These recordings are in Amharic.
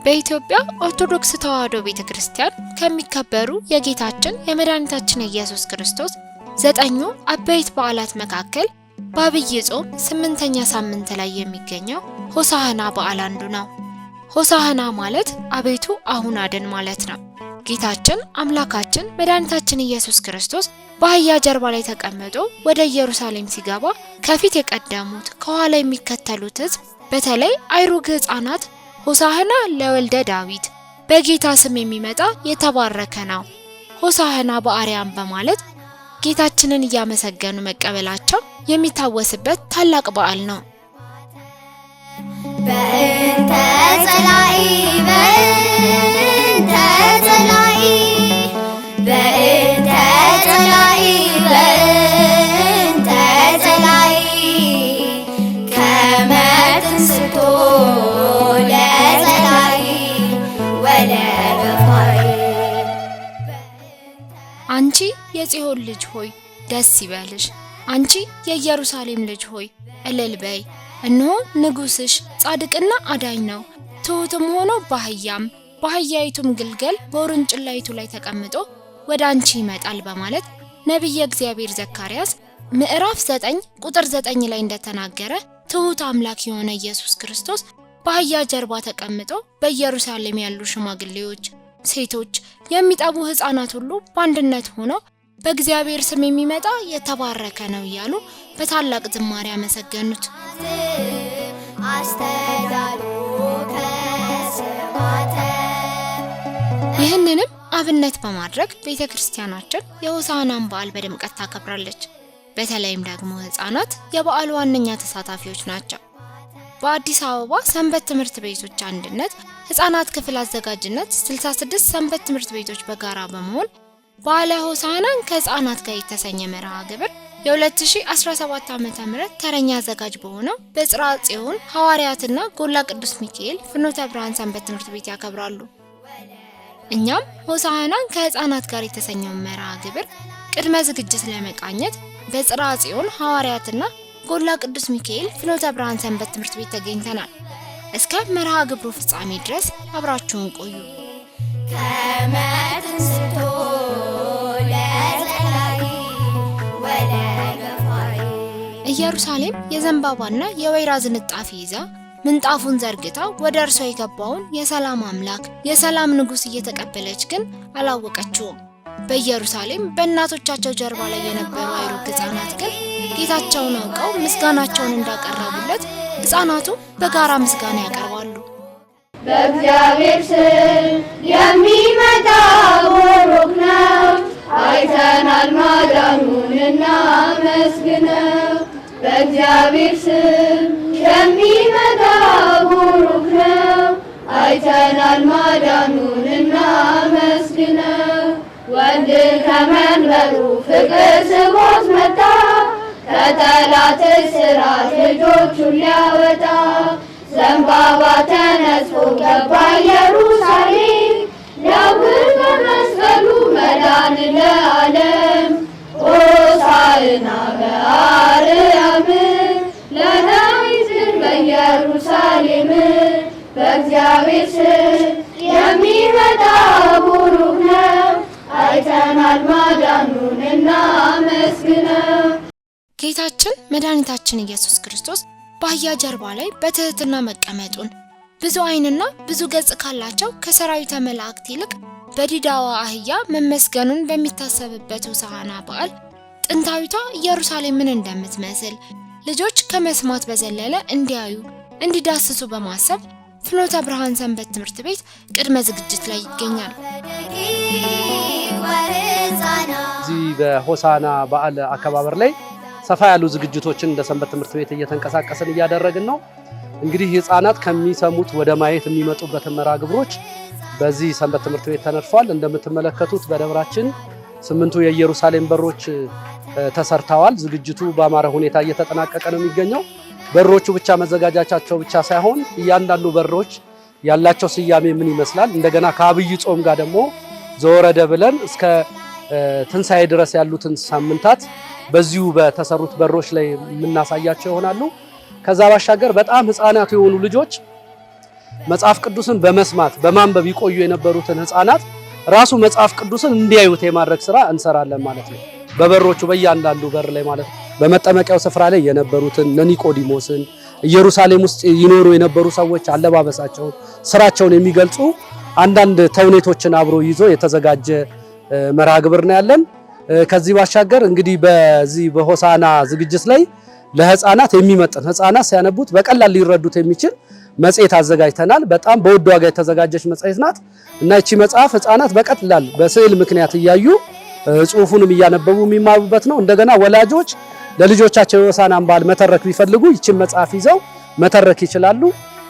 በኢትዮጵያ ኦርቶዶክስ ተዋሕዶ ቤተክርስቲያን ከሚከበሩ የጌታችን የመድኃኒታችን ኢየሱስ ክርስቶስ ዘጠኙ አበይት በዓላት መካከል በአብይ ጾም 8ኛ ሳምንት ላይ የሚገኘው ሆሳዕና በዓል አንዱ ነው። ሆሳዕና ማለት አቤቱ አሁን አድን ማለት ነው። ጌታችን አምላካችን መድኃኒታችን ኢየሱስ ክርስቶስ በአህያ ጀርባ ላይ ተቀምጦ ወደ ኢየሩሳሌም ሲገባ ከፊት የቀደሙት ከኋላ የሚከተሉት ሕዝብ በተለይ አይሩግ ሕፃናት ሆሳዕና ለወልደ ዳዊት፣ በጌታ ስም የሚመጣ የተባረከ ነው፣ ሆሳዕና በአርያም በማለት ጌታችንን እያመሰገኑ መቀበላቸው የሚታወስበት ታላቅ በዓል ነው። በእንተ ጸላኢ፣ በእንተ ጸላኢ፣ በእንተ ጸላኢ፣ በእንተ ጸላኢ፣ ከመ ትንስቶ ለጸላኢ ወለገፋኢ። አንቺ የጽዮን ልጅ ሆይ ደስ ይበልሽ፣ አንቺ የኢየሩሳሌም ልጅ ሆይ እልል በይ፣ እነሆ ንጉሥሽ ጻድቅና አዳኝ ነው፣ ትሑትም ሆኖ በአህያም በአህያይቱም ግልገል በውርንጭላይቱ ላይ ተቀምጦ ወደ አንቺ ይመጣል በማለት ነቢየ እግዚአብሔር ዘካርያስ ምዕራፍ 9 ቁጥር 9 ላይ እንደተናገረ ትሑት አምላክ የሆነ ኢየሱስ ክርስቶስ በአህያ ጀርባ ተቀምጦ በኢየሩሳሌም ያሉ ሽማግሌዎች፣ ሴቶች፣ የሚጠቡ ሕፃናት ሁሉ በአንድነት ሆነው በእግዚአብሔር ስም የሚመጣ የተባረከ ነው እያሉ በታላቅ ዝማሬ አመሰገኑት። አስተዳሉ ከስብሐተ። ይህንንም አብነት በማድረግ ቤተክርስቲያናችን የሆሳዕናን በዓል በድምቀት ታከብራለች። በተለይም ደግሞ ሕፃናት የበዓሉ ዋነኛ ተሳታፊዎች ናቸው። በአዲስ አበባ ሰንበት ትምህርት ቤቶች አንድነት ሕፃናት ክፍል አዘጋጅነት 66 ሰንበት ትምህርት ቤቶች በጋራ በመሆን በዓለ ሆሳዕናን ከሕፃናት ጋር የተሰኘ መርሃ ግብር የ2017 ዓ.ም ተረኛ አዘጋጅ በሆነው በጽርሐ ጽዮን ሐዋርያትና ጎላ ቅዱስ ሚካኤል ፍኖተ ብርሃን ሰንበት ትምህርት ቤት ያከብራሉ። እኛም ሆሳዕናን ከሕፃናት ጋር የተሰኘውን መርሃ ግብር ቅድመ ዝግጅት ለመቃኘት በጽርሐ ጽዮን ሐዋርያትና ጎላ ቅዱስ ሚካኤል ፍኖተ ብርሃን ሰንበት ትምህርት ቤት ተገኝተናል። እስከ መርሃ ግብሩ ፍጻሜ ድረስ አብራችሁን ቆዩ። ከመ ትንስቶ ለጸላኢ ወለገፋኢ። ኢየሩሳሌም የዘንባባና የወይራ ዝንጣፊ ይዛ ምንጣፉን ዘርግታ ወደ እርሷ የገባውን የሰላም አምላክ የሰላም ንጉሥ እየተቀበለች ግን አላወቀችውም። በኢየሩሳሌም በእናቶቻቸው ጀርባ ላይ የነበሩ አይሩግ ሕፃናት ግን ጌታቸውን አውቀው ምስጋናቸውን እንዳቀረቡለት ሕፃናቱ በጋራ ምስጋና ያቀርባሉ። በእግዚአብሔር ስም የሚመጣ ቡሩክ ነው፣ አይተናል ማዳኑን እናመስግነው። በእግዚአብሔር ስም የሚመጣ ቡሩክ ነው፣ አይተናል ማዳኑን እናመስግነው። ወንድ ከመንበሩ ፍቅር ስቦት መጣ፣ ከጠላት እስራት ልጆቹን ሊያወጣ። ዘንባባ ተነጥፎ ገባ ኢየሩሳሌም፣ ሊያውጅ በመስቀሉ መዳን ለዓለም። ሆሳዕና በአርያም ለዳዊት በኢየሩሳሌም፣ በእግዚአብሔር ስም የሚመጣ ቡሩክ ነው፣ አይተናል ማዳኑን እናመስግነው። ጌታችን መድኃኒታችን ኢየሱስ ክርስቶስ በአህያ ጀርባ ላይ በትህትና መቀመጡን ብዙ ዓይንና ብዙ ገጽ ካላቸው ከሰራዊተ መላእክት ይልቅ በዲዳዋ አህያ መመስገኑን በሚታሰብበት ሆሳዕና በዓል ጥንታዊቷ ኢየሩሳሌም ምን እንደምትመስል ልጆች ከመስማት በዘለለ እንዲያዩ እንዲዳስሱ በማሰብ ፍኖተ ብርሃን ሰንበት ትምህርት ቤት ቅድመ ዝግጅት ላይ ይገኛል። እዚህ በሆሳዕና በዓል አከባበር ላይ ሰፋ ያሉ ዝግጅቶችን እንደ ሰንበት ትምህርት ቤት እየተንቀሳቀስን እያደረግን ነው። እንግዲህ ህፃናት ከሚሰሙት ወደ ማየት የሚመጡበትን መርሃ ግብሮች በዚህ ሰንበት ትምህርት ቤት ተነድፏል። እንደምትመለከቱት በደብራችን 8ቱ የኢየሩሳሌም በሮች ተሰርተዋል። ዝግጅቱ በአማረ ሁኔታ እየተጠናቀቀ ነው የሚገኘው። በሮቹ ብቻ መዘጋጃቻቸው ብቻ ሳይሆን እያንዳንዱ በሮች ያላቸው ስያሜ ምን ይመስላል፣ እንደገና ከአብይ ጾም ጋር ደግሞ ዘወረደ ብለን እስከ ትንሳኤ ድረስ ያሉትን ሳምንታት በዚሁ በተሰሩት በሮች ላይ የምናሳያቸው ይሆናሉ። ከዛ ባሻገር በጣም ህፃናት የሆኑ ልጆች መጽሐፍ ቅዱስን በመስማት በማንበብ ይቆዩ የነበሩትን ህፃናት ራሱ መጽሐፍ ቅዱስን እንዲያዩት የማድረግ ስራ እንሰራለን ማለት ነው። በበሮቹ በእያንዳንዱ በር ላይ ማለት ነው። በመጠመቂያው ስፍራ ላይ የነበሩትን እነ ኒቆዲሞስን፣ ኢየሩሳሌም ውስጥ ይኖሩ የነበሩ ሰዎች አለባበሳቸውን፣ ስራቸውን የሚገልጹ አንዳንድ ተውኔቶችን አብሮ ይዞ የተዘጋጀ መርሃ ግብር ነው ያለን። ከዚህ ባሻገር እንግዲህ በዚህ በሆሳና ዝግጅት ላይ ለህፃናት የሚመጥን፣ ህፃናት ሲያነቡት በቀላል ሊረዱት የሚችል መጽሔት አዘጋጅተናል። በጣም በውድ ዋጋ የተዘጋጀች መጽሔት ናት እና ይቺ መጽሐፍ ህፃናት በቀላል በስዕል ምክንያት እያዩ ጽሁፉንም እያነበቡ የሚማሩበት ነው። እንደገና ወላጆች ለልጆቻቸው የሆሳዕናን በዓል መተረክ ቢፈልጉ ይችን መጽሐፍ ይዘው መተረክ ይችላሉ።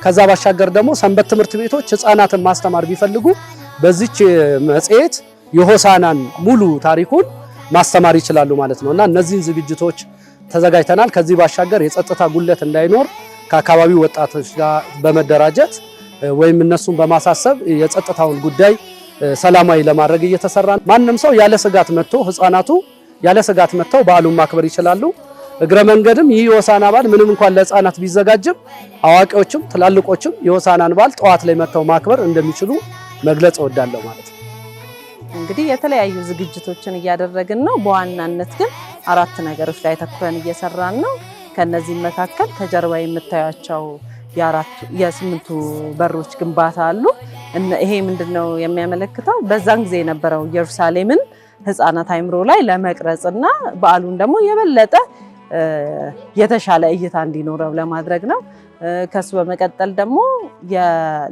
ከዛ ባሻገር ደግሞ ሰንበት ትምህርት ቤቶች ህፃናትን ማስተማር ቢፈልጉ በዚች መጽሔት የሆሳዕናን ሙሉ ታሪኩን ማስተማር ይችላሉ ማለት ነው እና እነዚህን ዝግጅቶች ተዘጋጅተናል። ከዚህ ባሻገር የጸጥታ ጉለት እንዳይኖር ከአካባቢው ወጣቶች ጋር በመደራጀት ወይም እነሱን በማሳሰብ የጸጥታውን ጉዳይ ሰላማዊ ለማድረግ እየተሰራ፣ ማንም ሰው ያለ ስጋት መጥቶ፣ ህፃናቱ ያለ ስጋት መጥተው በዓሉን ማክበር ይችላሉ። እግረ መንገድም ይህ የሆሳዕና በዓል ምንም እንኳን ለህፃናት ቢዘጋጅም አዋቂዎችም ትላልቆችም የሆሳዕናን በዓል ጠዋት ላይ መጥተው ማክበር እንደሚችሉ መግለጽ እወዳለሁ ማለት ነው። እንግዲህ የተለያዩ ዝግጅቶችን እያደረግን ነው። በዋናነት ግን አራት ነገሮች ላይ ተኩረን እየሰራን ነው። ከነዚህም መካከል ከጀርባ የምታያቸው የአራቱ የስምንቱ በሮች ግንባታ አሉ። ይሄ ምንድነው የሚያመለክተው? በዛን ጊዜ የነበረው ኢየሩሳሌምን ህፃናት አይምሮ ላይ ለመቅረጽና በዓሉን ደግሞ የበለጠ የተሻለ እይታ እንዲኖረው ለማድረግ ነው። ከሱ በመቀጠል ደግሞ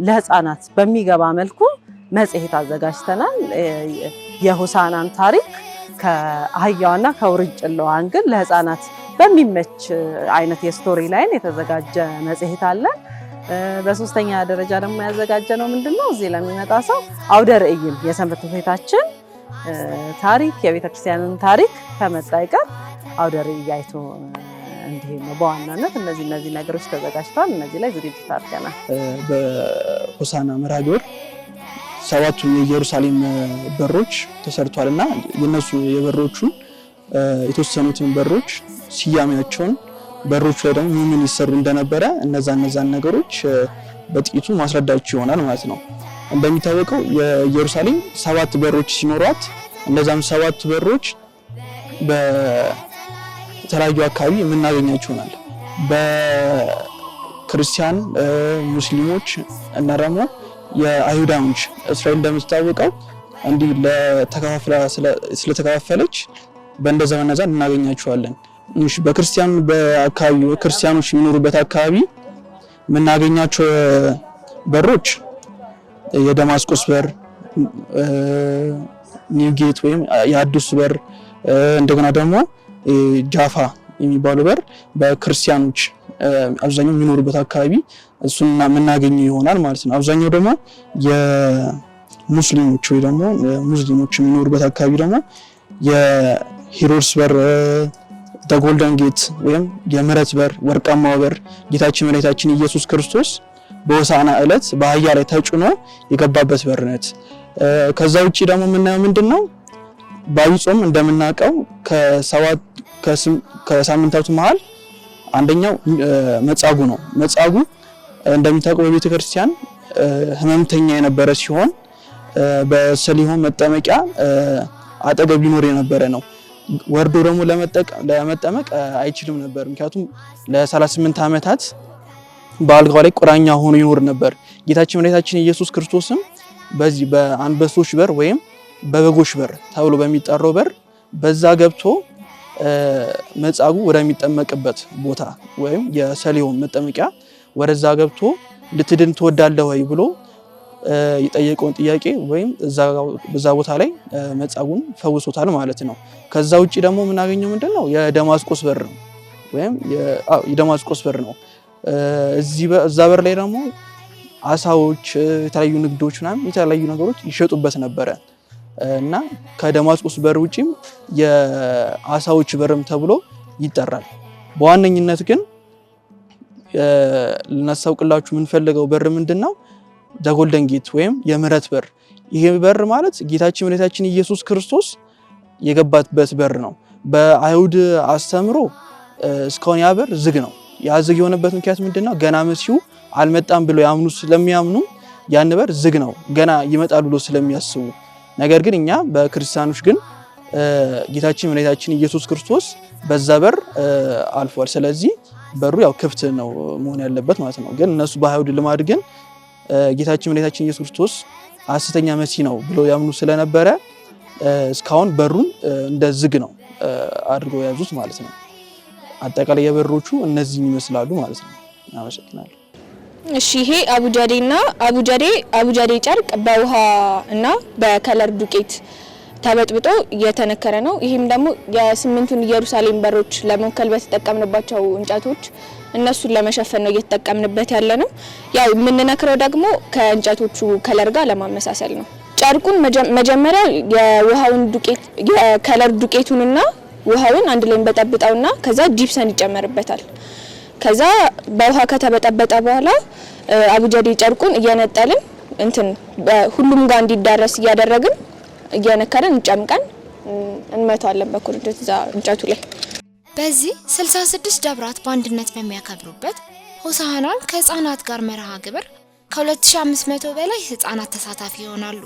ለህፃናት በሚገባ መልኩ መጽሔት አዘጋጅተናል። የሆሳዕናን ታሪክ ከአህያዋና ከውርንጭላዋ angle ለህፃናት በሚመች አይነት የ story line የተዘጋጀ መጽሔት አለ። በሶስተኛ ደረጃ ደግሞ ያዘጋጀነው ምንድነው፣ እዚህ ለሚመጣ ሰው አውደ ርዕይም የሰንበት ትምህርት ቤታችን ታሪክ፣ የቤተክርስቲያንን ታሪክ ከመጣ አይቀር አውደ ርዕይ አይቶ እንዲሄድ ነው። በዋናነት እነዚህ ነገሮች ተዘጋጅተዋል። እነዚህ ላይ ዝግጅት አድርገናል። በሆሳዕና መርሃ ግብር ሰባቱ የኢየሩሳሌም በሮች ተሰርቷል እና የነሱ የበሮቹን የተወሰኑትን በሮች ስያሜያቸውን፣ በሮቹ ላይ ደግሞ ምን ምን ይሰሩ እንደነበረ እነዛን ነገሮች በጥቂቱ ማስረዳችሁ ይሆናል ማለት ነው። እንደሚታወቀው የኢየሩሳሌም ሰባት በሮች ሲኖሯት እነዛም ሰባት በሮች በተለያዩ አካባቢ የምናገኛቸው ይሆናል። በክርስቲያን፣ ሙስሊሞች እና ደግሞ የአይሁዳኖች፣ እስራኤል እንደምትታወቀው እንዲህ ለተከፋፍላ ስለተከፋፈለች በእንደዛ በነዛ እናገኛቸዋለን። እሺ፣ በክርስቲያን በአካባቢ ክርስቲያኖች የሚኖሩበት አካባቢ የምናገኛቸው በሮች የደማስቆስ በር፣ New Gate ወይም የአዲሱ በር፣ እንደገና ደግሞ ጃፋ የሚባሉ በር በክርስቲያኖች አብዛኛው የሚኖሩበት አካባቢ እሱን የምናገኘው ይሆናል ማለት ነው። አብዛኛው ደግሞ የሙስሊሞች ወይ ደግሞ ሙስሊሞች የሚኖሩበት አካባቢ ደግሞ የሄሮድስ በር፣ Golden Gate ወይም የምህረት በር፣ ወርቃማው በር፣ ጌታችን መድኃኒታችን ኢየሱስ ክርስቶስ በሆሳዕና ዕለት በአህያ ላይ ተጭኖ የገባበት በር ናት። ከዛ ውጪ ደግሞ የምናየው ምንድን ነው? በዐቢይ ጾም እንደምናውቀው ከሰባት ከሳምንታቱ መሃል አንደኛው መጻጉዕ ነው። መጻጉዕ እንደሚታወቀው በቤተ ክርስቲያን ህመምተኛ የነበረ ሲሆን በሰሊሆም መጠመቂያ አጠገብ ሊኖር የነበረ ነው። ወርዶ ደግሞ ለመጠመቅ አይችልም ነበር። ምክንያቱም ለ38 ዓመታት በአልጋው ላይ ቁራኛ ሆኖ ይኖር ነበር። ጌታችን መድኃኒታችን ኢየሱስ ክርስቶስም በዚህ በአንበሶች በር ወይም በበጎች በር ተብሎ በሚጠራው በር በዛ ገብቶ መጻጉዕ ወደሚጠመቅበት ቦታ ወይም የሰሊሆም መጠመቂያ ወደዛ ገብቶ ልትድን ትወዳለህ ወይ ብሎ የጠየቀውን ጥያቄ ወይም በዛ ቦታ ላይ መጻጉዕን ፈውሶታል ማለት ነው። ከዛ ውጪ ደግሞ የምናገኘው ምንድን ነው? የደማስቆስ በር ነው ወይም የደማስቆስ በር ነው። እዚህ እዛ በር ላይ ደግሞ አሳዎች፣ የተለያዩ ንግዶች ምናምን የተለያዩ ነገሮች ይሸጡበት ነበረ እና ከደማስቆስ በር ውጪም የአሳዎች በርም ተብሎ ይጠራል። በዋነኝነት ግን ልናሳውቅላችሁ የምንፈልገው በር ምንድን ነው? The Golden Gate ወይም የምህረት በር። ይሄ በር ማለት ጌታችን መድኃኒታችን ኢየሱስ ክርስቶስ የገባበት በር ነው። በአይሁድ አስተምሮ እስካሁን ያ በር ዝግ ነው። ያ ዝግ የሆነበት ምክንያት ምንድነው? ገና መሲሁ አልመጣም ብሎ ያምኑ ስለሚያምኑ ያን በር ዝግ ነው፣ ገና ይመጣል ብሎ ስለሚያስቡ። ነገር ግን እኛ በክርስቲያኖች ግን ጌታችን መድኃኒታችን ኢየሱስ ክርስቶስ በዛ በር አልፏል። ስለዚህ በሩ ያው ክፍት ነው መሆን ያለበት ማለት ነው። ግን እነሱ በአይሁድ ልማድ ግን ጌታችን መድኃኒታችን ኢየሱስ ክርስቶስ ሐሰተኛ መሲህ ነው ብሎ ያምኑ ስለነበረ እስካሁን በሩን እንደ ዝግ ነው አድርገው የያዙት ማለት ነው። አጠቃላይ የበሮቹ እነዚህን ይመስላሉ ማለት ነው። አመሰግናለሁ። እሺ፣ ይሄ አቡጃዴና አቡጃዴ ጨርቅ በውሃ እና በ color ዱቄት ተበጥብጦ እየተነከረ ነው። ይህም ደግሞ የስምንቱን ኢየሩሳሌም በሮች ለመወከል በተጠቀምንባቸው እንጨቶች እነሱን ለመሸፈን ነው እየተጠቀምንበት ያለ ነው። ያው የምንነክረው ደግሞ ከእንጨቶቹ color ጋር ለማመሳሰል ነው። ጨርቁን መጀመሪያ የውሃውን ዱቄት የ color ዱቄቱንና ውሃውን አንድ ላይ እንበጠብጠውና ከዛ ጂፕሰን ይጨመርበታል። ከዛ በውሃ ከተበጠበጠ በኋላ አቡጀዴ ጨርቁን እየነጠልን እንትን ሁሉም ጋር እንዲዳረስ እያደረግን እየነከርን እንጨምቀን እንመታዋለን በኩርንችት እዛ እንጨቱ ላይ። በዚህ 66 ደብራት በአንድነት በሚያከብሩበት ሆሳዕናን ከህፃናት ጋር መርሃ ግብር ከ2500 በላይ ህፃናት ተሳታፊ ይሆናሉ።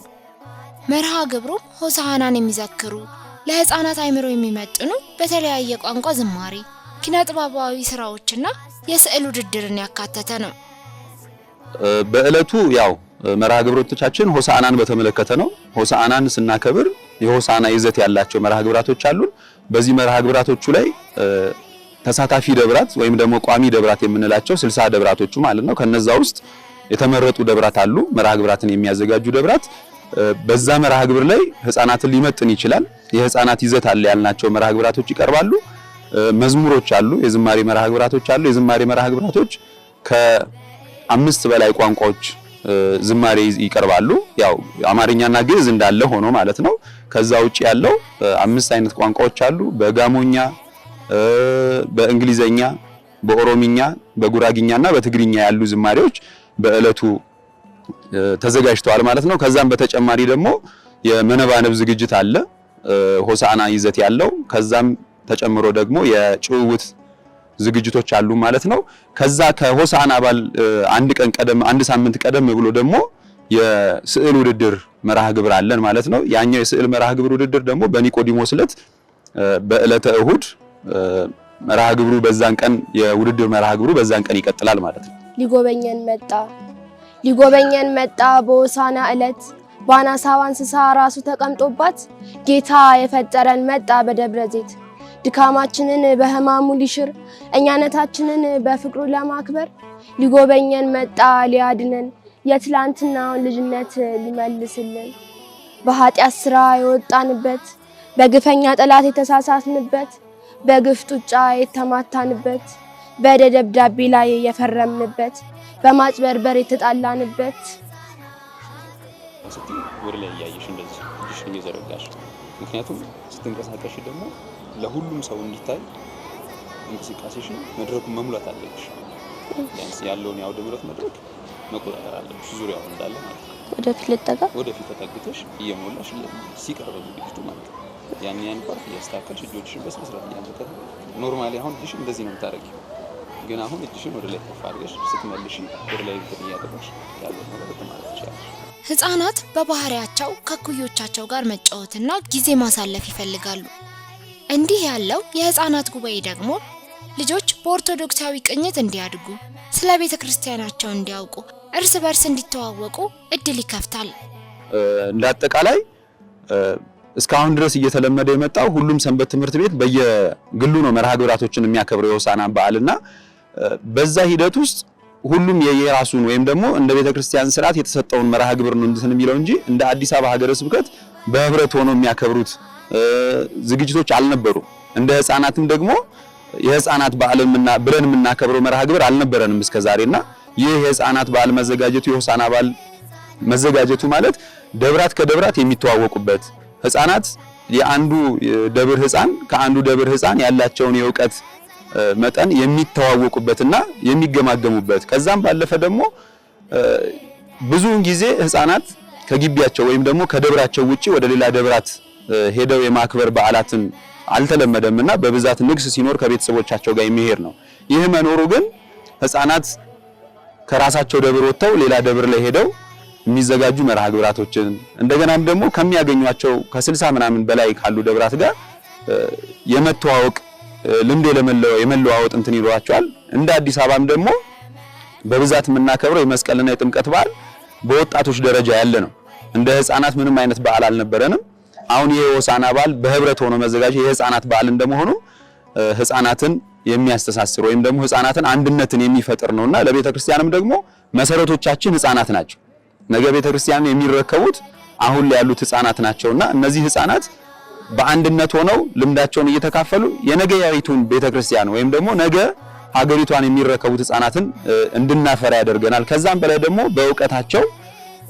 መርሃ ግብሩም ሆሳዕናን የሚዘክሩ፣ ለህፃናት አይምሮ የሚመጥኑ በተለያየ ቋንቋ ዝማሬ፣ ኪነ ጥበባዊ ስራዎችና የስዕል ውድድርን ያካተተ ነው። በእለቱ ያው መርሃ ግብሮቻችን ሆሳዕናን በተመለከተ ነው። ሆሳዕናን ስናከብር የሆሳዕና ይዘት ያላቸው መርሃ ግብራቶች አሉን። በዚህ መርሃ ግብራቶቹ ላይ ተሳታፊ ደብራት ወይም ደግሞ ቋሚ ደብራት የምንላቸው 60 ደብራቶቹ ማለት ነው። ከነዛ ውስጥ የተመረጡ ደብራት አሉ፣ መርሃ ግብራትን የሚያዘጋጁ ደብራት። በዛ መርሃ ግብር ላይ ህፃናትን ሊመጥን ይችላል። የህፃናት ይዘት አለ ያልናቸው መርሃ ግብራቶች ይቀርባሉ። መዝሙሮች አሉ፣ የዝማሬ መርሃ ግብራቶች አሉ። የዝማሬ መርሃ ግብራቶች ከ5 በላይ ቋንቋዎች ዝማሬ ይቀርባሉ። ያው አማርኛና ግዕዝ እንዳለ ሆኖ ማለት ነው። ከዛ ውጭ ያለው 5 አይነት ቋንቋዎች አሉ። በጋሞኛ፣ በእንግሊዘኛ፣ በኦሮሚኛ፣ በጉራጊኛና በትግርኛ ያሉ ዝማሬዎች በእለቱ ተዘጋጅተዋል ማለት ነው። ከዛም በተጨማሪ ደግሞ የመነባነብ ዝግጅት አለ፣ ሆሳዕና ይዘት ያለው። ከዛም ተጨምሮ ደግሞ የጭውውት ዝግጅቶች አሉ ማለት ነው። ከዛ ከሆሳዕና በዓል አንድ ቀን ቀደም፣ አንድ ሳምንት ቀደም ብሎ ደግሞ የስዕል ውድድር መርሃ ግብር አለን ማለት ነው። ያኛው የስዕል መርሃ ግብር ውድድር ደግሞ በኒቆዲሞስ ዕለት፣ በዕለተ እሁድ መርሃ ግብሩ በዛን ቀን፣ የውድድር መርሃ ግብሩ በዛን ቀን ይቀጥላል ማለት ነው። ሊጎበኘን መጣ፣ ሊጎበኘን መጣ በሆሳዕና ዕለት፣ በአናሳዋ እንስሳ ራሱ ተቀምጦባት ጌታ የፈጠረን መጣ በደብረ ዘይት። ድካማችንን በሕማሙ ሊሽር፣ እኛነታችንን በፍቅሩ ለማክበር ሊጎበኘን መጣ ሊያድነን፣ የትላንትናውን ልጅነት ሊመልስልን። በኃጢአት ስራ የወጣንበት፣ በግፈኛ ጠላት የተሳሳትንበት፣ በግፍ ጡጫ የተማታንበት፣ በዕደ ደብዳቤ ላይ የፈረምንበት፣ በማጭበርበር የተጣላንበት። ስትይ ወደ ላይ እያየሽ እንደዚህ እጅሽን እየዘረጋሽ፣ ምክንያቱም ስትንቀሳቀሽ ደግሞ ለሁሉም ሰው እንዲታይ እንቅስቃሴሽን መድረኩን መሙላት አለብሽ። ቢያንስ ያለውን የአውደ ምሕረት መድረክ መቆጣጠር አለብሽ፣ ዙሪያውን እንዳለ ማለት ነው። ወደፊት ልጠጋ። ወደፊት ተጠግተሽ እየሞላሽ ሲቀርብ ዝግጅቱ ማለት ነው። ያን part እያስተካከልሽ እጆችሽን በስነ ስርዓት እያንቀጠቀጥሽ፣ normally አሁን እጅሽን እንደዚህ ነው የምታደርጊው፣ ግን አሁን እጅሽን ወደ ላይ ከፍ አድርገሽ ስትመልሺ ወደ ላይ እንትን እያደረግሽ ያለው ነገር እንትን ማለት ትችላለሽ። ህፃናት በባህሪያቸው ከኩዮቻቸው ጋር መጫወትና ጊዜ ማሳለፍ ይፈልጋሉ። እንዲህ ያለው የህፃናት ጉባኤ ደግሞ ልጆች በኦርቶዶክሳዊ ቅኝት እንዲያድጉ፣ ስለ ቤተ ክርስቲያናቸው እንዲያውቁ፣ እርስ በርስ እንዲተዋወቁ እድል ይከፍታል። እንደ አጠቃላይ እስካሁን ድረስ እየተለመደ የመጣው ሁሉም ሰንበት ትምህርት ቤት በየግሉ ነው መርሃ ግብራቶችን የሚያከብረው የሆሳዕና በዓልና በዛ ሂደት ውስጥ ሁሉም የየራሱን ወይም ደግሞ እንደ ቤተክርስቲያን ስርዓት የተሰጠውን መርሃ ግብር ነው እንትን የሚለው እንጂ እንደ አዲስ አበባ ሀገረ ስብከት በህብረት ሆኖ የሚያከብሩት ዝግጅቶች አልነበሩም። እንደ ህፃናትም ደግሞ የህፃናት በዓል ብለን የምናከብረው መርሃ ግብር አልነበረንም እስከዛሬና ይህ የህፃናት በዓል መዘጋጀቱ፣ የሆሳዕና በዓል መዘጋጀቱ ማለት ደብራት ከደብራት የሚተዋወቁበት፣ ህፃናት የአንዱ ደብር ህፃን ከአንዱ ደብር ህፃን ያላቸውን የእውቀት መጠን የሚተዋወቁበትና የሚገማገሙበት፣ ከዛም ባለፈ ደግሞ ብዙውን ጊዜ ህፃናት ከግቢያቸው ወይም ደግሞ ከደብራቸው ውጪ ወደ ሌላ ደብራት ሄደው የማክበር በዓላትን አልተለመደምና በብዛት ንግስ ሲኖር ከቤተሰቦቻቸው ጋር የሚሄድ ነው። ይህ መኖሩ ግን ህፃናት ከራሳቸው ደብር ወጥተው ሌላ ደብር ላይ ሄደው የሚዘጋጁ መርሃ ግብራቶችን እንደገናም ደግሞ ከሚያገኟቸው ከ60 ምናምን በላይ ካሉ ደብራት ጋር የመተዋወቅ ልምድ የመለዋወጥ እንትን ይኖራቸዋል። እንደ አዲስ አበባም ደግሞ በብዛት የምናከብረው የመስቀልና የጥምቀት በዓል በወጣቶች ደረጃ ያለ ነው። እንደ ህፃናት ምንም አይነት በዓል አልነበረንም። አሁን ይሄ የሆሳዕና በዓል በህብረት ሆኖ መዘጋጀት የህፃናት በዓል እንደመሆኑ ህፃናትን የሚያስተሳስር ወይም ደግሞ ህፃናትን አንድነትን የሚፈጥር ነውና ለቤተ ክርስቲያንም ደግሞ መሰረቶቻችን ህፃናት ናቸው። ነገ ቤተ ክርስቲያንን የሚረከቡት አሁን ላይ ያሉት ህፃናት ናቸውና እነዚህ ህፃናት በአንድነት ሆነው ልምዳቸውን እየተካፈሉ የነገያዊቱን ቤተክርስቲያን ወይም ደግሞ ነገ ሀገሪቷን የሚረከቡት ህፃናትን እንድናፈራ ያደርገናል። ከዛም በላይ ደግሞ በእውቀታቸው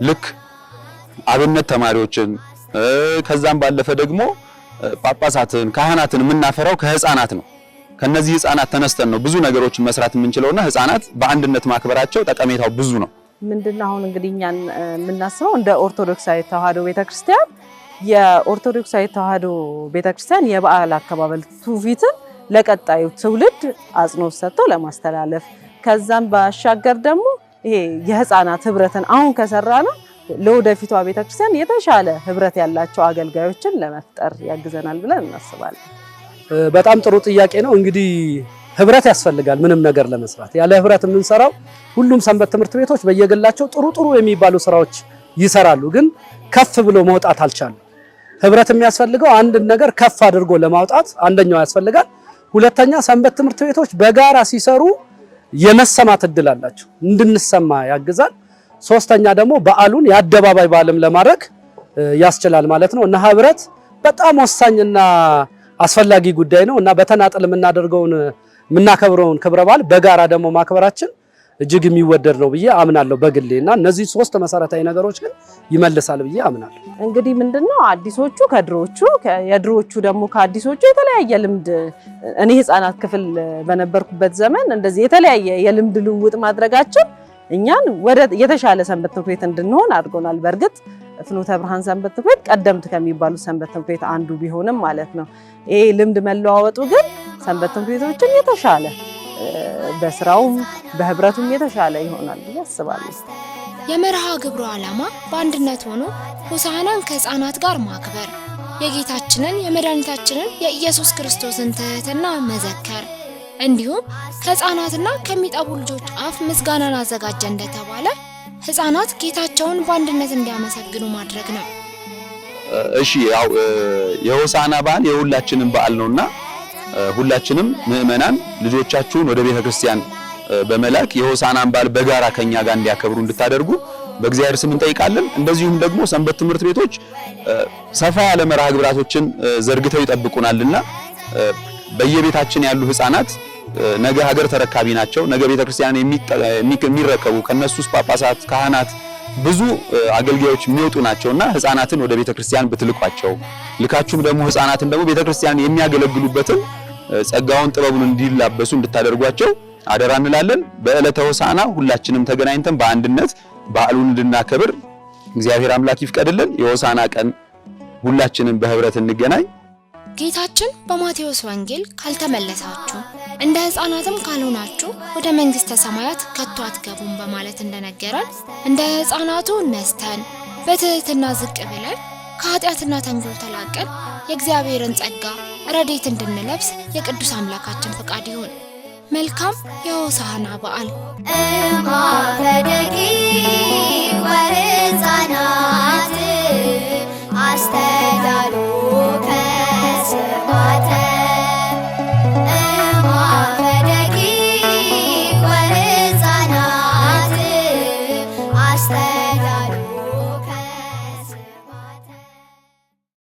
ልክ አብነት ተማሪዎችን ከዛም ባለፈ ደግሞ ጳጳሳትን፣ ካህናትን የምናፈራው ከህፃናት ነው። ከነዚህ ህፃናት ተነስተን ነው ብዙ ነገሮችን መስራት የምንችለውና ህፃናት በአንድነት ማክበራቸው ጠቀሜታው ብዙ ነው። ምንድነው አሁን እንግዲህ እኛን የምናስበው እንደ ኦርቶዶክሳዊ ተዋህዶ ቤተክርስቲያን የኦርቶዶክሳዊ ተዋህዶ ቤተክርስቲያን የበዓል አከባበር ትውፊትን ለቀጣዩ ትውልድ አጽንኦት ሰጥቶ ለማስተላለፍ ከዛም ባሻገር ደግሞ ይሄ የህፃናት ህብረትን አሁን ከሰራ ነው ለወደፊቷ ቤተክርስቲያን የተሻለ ህብረት ያላቸው አገልጋዮችን ለመፍጠር ያግዘናል ብለን እናስባለን። በጣም ጥሩ ጥያቄ ነው። እንግዲህ ህብረት ያስፈልጋል ምንም ነገር ለመስራት። ያለ ህብረት የምንሰራው ሁሉም ሰንበት ትምህርት ቤቶች በየግላቸው ጥሩ ጥሩ የሚባሉ ስራዎች ይሰራሉ፣ ግን ከፍ ብሎ መውጣት አልቻሉም። ህብረት የሚያስፈልገው አንድን ነገር ከፍ አድርጎ ለማውጣት አንደኛው ያስፈልጋል። ሁለተኛ ሰንበት ትምህርት ቤቶች በጋራ ሲሰሩ የመሰማት እድል አላቸው፣ እንድንሰማ ያግዛል። ሶስተኛ ደግሞ በዓሉን የአደባባይ በዓልም ለማድረግ ያስችላል ማለት ነው እና ህብረት በጣም ወሳኝና አስፈላጊ ጉዳይ ነው እና በተናጠል የምናደርገውን የምናከብረውን ክብረ በዓል በጋራ ደግሞ ማክበራችን እጅግ የሚወደድ ነው ብዬ አምናለሁ በግሌ እና እነዚህ ሶስት መሰረታዊ ነገሮች ግን ይመልሳል ብዬ አምናለሁ። እንግዲህ ምንድነው አዲሶቹ ከድሮቹ የድሮቹ ደግሞ ከአዲሶቹ የተለያየ ልምድ እኔ ህፃናት ክፍል በነበርኩበት ዘመን እንደዚህ የተለያየ የልምድ ልውውጥ ማድረጋችን እኛን ወደ የተሻለ ሰንበት ትምህርት ቤት እንድንሆን አድርጎናል። በእርግጥ ፍኖተ ብርሃን ሰንበት ትምህርት ቤት ቀደምት ከሚባሉ ሰንበት ትምህርት ቤት አንዱ ቢሆንም ማለት ነው። ይሄ ልምድ መለዋወጡ ግን ሰንበት ትምህርት ቤቶችን የተሻለ በስራውም በህብረቱም የተሻለ ይሆናል ብዬ አስባለሁ። የመርሃ ግብሩ ዓላማ በአንድነት ሆኖ ሆሳዕናን ከህፃናት ጋር ማክበር፣ የጌታችንን የመድኃኒታችንን የኢየሱስ ክርስቶስን ትህትና መዘከር እንዲሁም ከህፃናትና ከሚጠቡ ልጆች አፍ ምስጋናን አዘጋጀ እንደተባለ ህፃናት ጌታቸውን በአንድነት እንዲያመሰግኑ ማድረግ ነው። እሺ ያው የሆሳዕና በዓል የሁላችንም በዓል ነውና ሁላችንም ምእመናን ልጆቻችሁን ወደ ቤተ ክርስቲያን በመላክ የሆሳዕናን በዓል በጋራ ከኛ ጋር እንዲያከብሩ እንድታደርጉ በእግዚአብሔር ስም እንጠይቃለን። እንደዚሁም ደግሞ ሰንበት ትምህርት ቤቶች ሰፋ ያለ መርሃ ግብራቶችን ዘርግተው ይጠብቁናልና በየቤታችን ያሉ ህፃናት ነገ ሀገር ተረካቢ ናቸው። ነገ ቤተክርስቲያን የሚረከቡ ከነሱ ውስጥ ጳጳሳት፣ ካህናት፣ ብዙ አገልጋዮች የሚወጡ ናቸውና ህፃናትን ወደ ቤተክርስቲያን ብትልኳቸው ልካችሁም ደግሞ ህፃናትን ደግሞ ቤተክርስቲያን የሚያገለግሉበትን ጸጋውን ጥበቡን እንዲላበሱ እንድታደርጓቸው አደራ እንላለን። በዕለተ ሆሳዕና ሁላችንም ተገናኝተን በአንድነት በዓሉን እንድናከብር እግዚአብሔር አምላክ ይፍቀድልን። የሆሳዕና ቀን ሁላችንም በህብረት እንገናኝ። ጌታችን በማቴዎስ ወንጌል ካልተመለሳችሁ እንደ ሕፃናትም ካልሆናችሁ ወደ መንግሥተ ሰማያት ከቶ አትገቡም በማለት እንደነገረን እንደ ሕፃናቱ ነስተን በትህትና ዝቅ ብለን ከኃጢአትና ተንኮል ተላቀን የእግዚአብሔርን ጸጋ ረድኤት እንድንለብስ የቅዱስ አምላካችን ፈቃድ ይሁን። መልካም የሆሳዕና በዓል። እማ በደቂቅ ወሕፃናት